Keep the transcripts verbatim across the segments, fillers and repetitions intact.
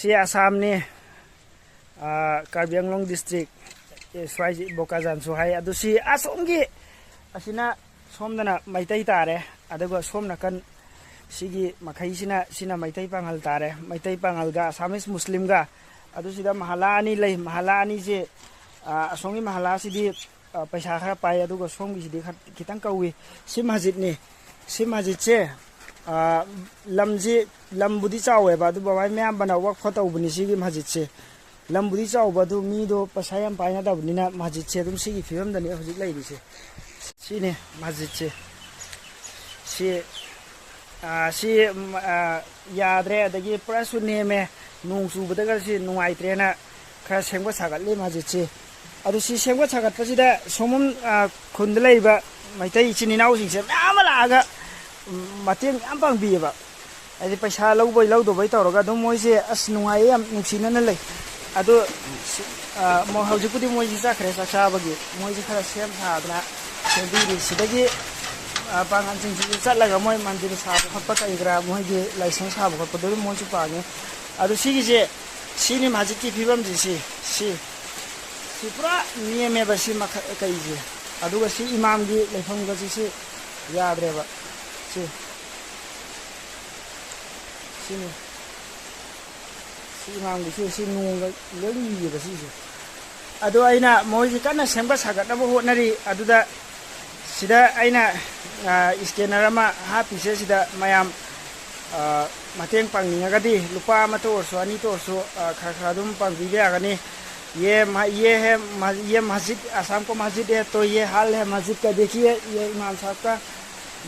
ꯁꯤ ꯑꯁꯥꯝꯅꯤ, ꯑꯥ, ꯀꯥꯔꯕꯤ ꯑꯪꯂꯣꯡ ꯗꯤꯁꯇ꯭ꯔꯤꯛ, ꯑꯦ, ꯁ꯭ꯋꯥꯏꯁꯤ ꯕꯣꯀꯥꯖꯥꯟꯁꯨ ꯍꯥꯏ꯫ ꯑꯗꯨ ꯁꯤ ꯑꯁꯣꯝꯒꯤ, ꯑꯁꯤꯅ ꯁꯣꯝꯗꯅ ꯃꯩꯇꯩ ꯇꯥꯔꯦ, ꯑꯗꯨꯒ ꯁꯣꯝ ꯅꯥꯀꯟ ꯁꯤꯒꯤ ꯃꯈꯩꯁꯤꯅ, ꯁꯤꯅ ꯃꯩꯇꯩ ꯄꯥꯉꯜ ꯇꯥꯔꯦ, ꯃꯩꯇꯩ ꯄꯥꯉꯜꯒ ꯑꯁꯥꯃꯤꯁ ꯃꯨꯁꯂꯤꯝꯒ꯫ ꯑꯗꯨ ꯁꯤꯗ ꯃꯍꯜꯂꯥ ꯑꯅꯤ ꯂꯩ, ꯃꯍꯜꯂꯥ ꯑꯅꯤꯁꯦ, ꯑꯥ, ꯑꯁꯣꯝꯒꯤ ꯃꯍꯜꯂꯥꯁꯤꯗꯤ ꯑ, ꯄꯩꯁꯥ ꯈꯔ ꯄꯥꯏ, ꯑꯗꯨꯒ ꯁꯣꯝꯒꯤꯁꯤꯗꯤ ꯈꯔ ꯈꯤꯇꯪ ꯀꯧꯏ꯫ ꯁꯤ ꯃꯁꯖꯤꯠꯅꯤ꯫ ꯁꯤ ꯃꯁꯖꯤꯠꯁꯦ, ꯑ, ꯂꯝꯁꯤ, ꯂꯝꯕꯨꯗꯤ ꯆꯥꯎꯋꯦꯕ, ꯑꯗꯨꯕꯨ ꯃꯌꯥꯝ ꯑꯌꯥꯝꯕꯅ ꯋꯛꯐ ꯇꯧꯕꯅꯤ ꯁꯤꯒꯤ ꯃꯁꯖꯤꯠꯁꯦ꯫ ꯂꯝꯕꯨꯗꯤ ꯆꯥꯎꯕ, ꯑꯗꯨ ꯃꯤꯗꯣ ꯄꯩꯁꯥ ꯌꯥꯝ ꯄꯥꯏꯅꯗꯕꯅꯤꯅ ꯃꯁꯖꯤꯠꯁꯦ ꯑꯗꯨꯝ ꯁꯤꯒꯤ ꯐꯤꯕꯝꯗꯅꯤ ꯍꯧꯖꯤꯛ ꯂꯩꯔꯤꯁꯦ꯫ ꯁꯤꯅꯤ ꯃꯁꯖꯤꯠꯁꯦ꯫ ꯁꯤ, ꯑ, ꯁꯤ, ꯎꯝ, ꯑ, ꯌꯥꯗ꯭ꯔꯦ, ꯑꯗꯒꯤ ꯄꯨꯔꯥꯁꯨ ꯅꯦꯝꯃꯦ, ꯅꯣꯡ ꯆꯨꯕꯗꯒ ꯁꯤ ꯅꯨꯡꯉꯥꯏꯇ꯭ꯔꯦꯅ ꯈꯔ ꯁꯦꯝꯒꯠ ꯁꯥꯒꯠꯂꯤ ꯃꯁꯖꯤꯠꯁꯤ꯫ ꯑꯗꯨ ꯁꯤ ꯁꯦꯝꯒꯠ ꯁꯥꯒꯠꯄꯁꯤꯗ ꯁꯣꯝꯕꯝ, ꯑ, ꯈꯨꯟꯗ ꯂꯩꯔꯤꯕ ꯃꯩꯇꯩ ꯏꯆꯤꯟ ꯏꯅꯥꯎꯁꯤꯡꯁꯦ ꯃꯌꯥꯝ ꯑꯃ ꯂꯥꯛꯑꯒ, ꯎꯝ, ꯃꯇꯦꯡ ꯃꯌꯥꯝ ꯄꯥꯡꯕꯤꯌꯦꯕ꯫ ꯍꯥꯏꯗꯤ ꯄꯩꯁꯥ ꯂꯧꯕꯩ ꯂꯧꯗꯕꯩ ꯇꯧꯔꯒ ꯑꯗꯨꯝ ꯃꯣꯏꯁꯦ, ꯑꯁ, ꯅꯨꯡꯉꯥꯏꯌꯦ, ꯌꯥꯝ ꯅꯨꯡꯁꯤꯅꯅ ꯂꯩ꯫ ꯑꯗꯨ, ꯑ, ꯃꯣ-, ꯍꯧꯖꯤꯛꯄꯨꯗꯤ ꯃꯣꯏꯁꯤ ꯆꯠꯈ꯭ꯔꯦ ꯆꯥꯛ ꯆꯥꯕꯒꯤ꯫ ꯃꯣꯏꯁꯤ ꯈꯔ ꯁꯦꯝ ꯁꯥꯗꯅ ꯁꯦꯝꯕꯤꯔꯤ꯫ ꯁꯤꯗꯒꯤ, ꯑ, ꯄꯥꯡꯒꯜꯁꯤꯡꯁꯤꯁꯨ ꯆꯠꯂꯒ ꯃꯣꯏ ꯃꯟꯗꯤꯔ ꯁꯥꯕ ꯈꯣꯠꯄ ꯀꯔꯤ ꯀꯔꯥ, ꯃꯣꯏꯒꯤ ꯂꯥꯏꯁꯪ ꯁꯥꯕ ꯈꯣꯠꯄꯗꯨ ꯑꯗꯨꯝ ꯃꯣꯏꯁꯨ ꯄꯥꯡꯉꯤ꯫ ꯑꯗꯨ ꯁꯤꯒꯤꯁꯦ, ꯁꯤꯅꯤ ꯃꯁꯖꯤꯠꯀꯤ ꯐꯤꯕꯝꯁꯤ, ꯁꯤ, ꯁꯤ, ꯁꯤ ꯄꯨꯔꯥ ꯅꯦꯝꯃꯦꯕ ꯁꯤ ꯃꯈ-, ꯀꯩꯁꯦ꯫ ꯑꯗꯨꯒ ꯁꯤ ꯏꯃꯥꯝꯒꯤ ꯂꯩꯐꯝꯒꯁꯤ ꯁꯤ ꯌꯥꯗ꯭ꯔꯦꯕ꯫ ꯁꯤ, ꯁꯤꯅꯤ꯫ ꯁꯤ ꯏꯃꯥꯝꯒꯤꯁꯤ, ꯁꯤ ꯅꯣꯡꯒ ꯂꯣꯏ ꯂꯤꯌꯦꯕ ꯁꯤꯁꯦ꯫ ꯑꯗꯣ ꯑꯩꯅ ꯃꯣꯏꯁꯤ ꯀꯟꯅ ꯁꯦꯝꯒꯠ ꯁꯥꯒꯠꯅꯕ ꯍꯣꯠꯅꯔꯤ꯫ ꯑꯗꯨꯗ ꯁꯤꯗ ꯑꯩꯅ, ꯑ, scanner ꯑꯃ ꯍꯥꯞꯄꯤꯁꯦ, ꯁꯤꯗ ꯃꯌꯥꯝ, ꯑ, ꯃꯇꯦꯡ ꯄꯥꯡꯅꯤꯡꯉꯒꯗꯤ ꯂꯨꯄꯥ ꯑꯃꯇ ꯑꯣꯏꯔꯁꯨ, ꯑꯅꯤꯇ ꯑꯣꯏꯔꯁꯨ, ꯑ, ꯈꯔ ꯈꯔ ꯑꯗꯨꯝ ꯄꯥꯡꯕꯤꯕ ꯌꯥꯒꯅꯤ꯫ ये म-, ये है म-, ये मस्जिद, आसाम को मस्जिद है, तो ये हाल है मस्जिद का, देखिए, ये इमाम साहब का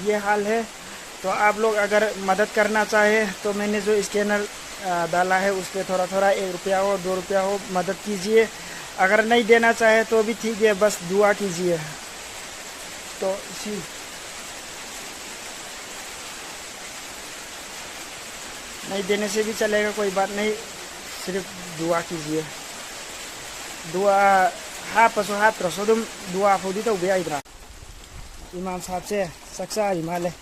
ये हाल है। तो आप लोग अगर मदद करना चाहे तो मैंने जो scanner, अ, डाला है, उस पे थोड़ा थोड़ा, एक रुपया हो, दो रुपया हो, मदद कीजिए। अगर नहीं देना चाहे तो भी ठीक है, बस दुआ कीजिए। तो इसी नहीं देने से भी चलेगा, कोई बात नहीं, सिर्फ दुआ कीजिए। दुआ, हाँ, पशु हाथ रसो तुम दुआ फूदी तो गया इधर। ꯏꯃꯥꯝ ꯁꯥꯍꯕꯁꯦ ꯆꯥꯛ ꯆꯥꯔꯤ ꯃꯥꯜꯂꯦ꯫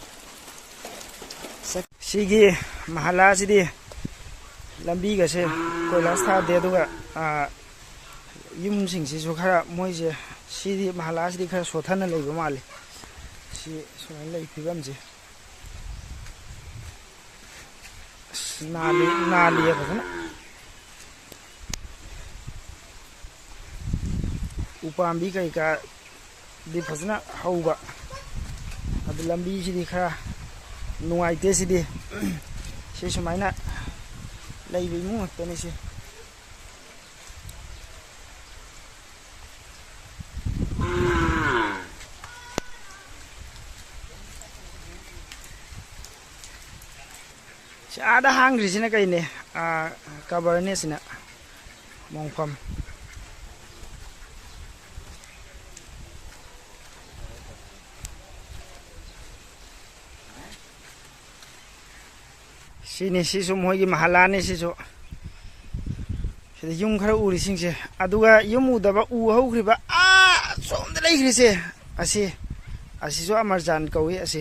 ꯁꯤꯒꯤ ꯃꯍꯜꯂꯥꯁꯤꯗꯤ ꯂꯝꯕꯤꯒꯁꯦ ꯀꯣꯏꯂꯥꯁ ꯊꯥꯗꯦ꯫ ꯑꯗꯨꯒ, ꯑꯥ, ꯌꯨꯝꯁꯤꯡꯁꯤꯁꯨ ꯈꯔ, ꯃꯣꯏꯁꯦ, ꯁꯤꯗꯤ, ꯃꯍꯜꯂꯥꯁꯤꯗꯤ ꯈꯔ ꯁꯣꯠꯊꯅ ꯂꯩꯕ ꯃꯥꯜꯂꯤ꯫ ꯁꯤ ꯁꯨꯃꯥꯏꯅ ꯂꯩ ꯐꯤꯕꯝꯁꯦ꯫ ꯑꯁ, ꯅꯥꯜꯂꯤ, ꯅꯥꯜꯂꯤꯌꯦ ꯐꯖꯅ꯫ ꯎꯄꯥꯝꯕꯤ ꯀꯩꯀꯥꯗꯤ ꯐꯖꯅ ꯍꯧꯕ꯫ ꯑꯗꯨ ꯂꯝꯕꯤꯁꯤꯗꯤ ꯈꯔ ꯅꯨꯡꯉꯥꯏꯇꯦ꯫ ꯁꯤꯗꯤ, ꯁꯤ ꯁꯨꯃꯥꯏꯅ ꯂꯩꯕ ꯏꯃꯨꯡ ꯉꯥꯛꯇꯅꯤ ꯁꯤ꯫ ꯁꯤ ꯑꯥꯗ ꯍꯥꯡꯈ꯭ꯔꯤꯁꯤꯅ ꯀꯩꯅꯦ? ꯑꯥ, ꯀꯕꯔꯅꯦ ꯁꯤꯅ, ꯃꯣꯡꯐꯝ꯫ ꯁꯤꯅꯤ, ꯁꯤꯁꯨ ꯃꯣꯏꯒꯤ ꯃꯍꯜꯂꯥꯅꯤ ꯁꯤꯁꯨ꯫ ꯁꯤꯗ ꯌꯨꯝ ꯈꯔ ꯎꯔꯤꯁꯤꯡꯁꯦ꯫ ꯑꯗꯨꯒ ꯌꯨꯝ ꯎꯗꯕ ꯎ ꯍꯧꯈ꯭ꯔꯤꯕ ꯑꯥ ꯁꯣꯝꯗ ꯂꯩꯈ꯭ꯔꯤꯁꯦ, ꯑꯁꯤ, ꯑꯁꯤꯁꯨ ꯑꯃꯔꯖꯥꯟ ꯀꯧꯏ꯫ ꯑꯁꯤ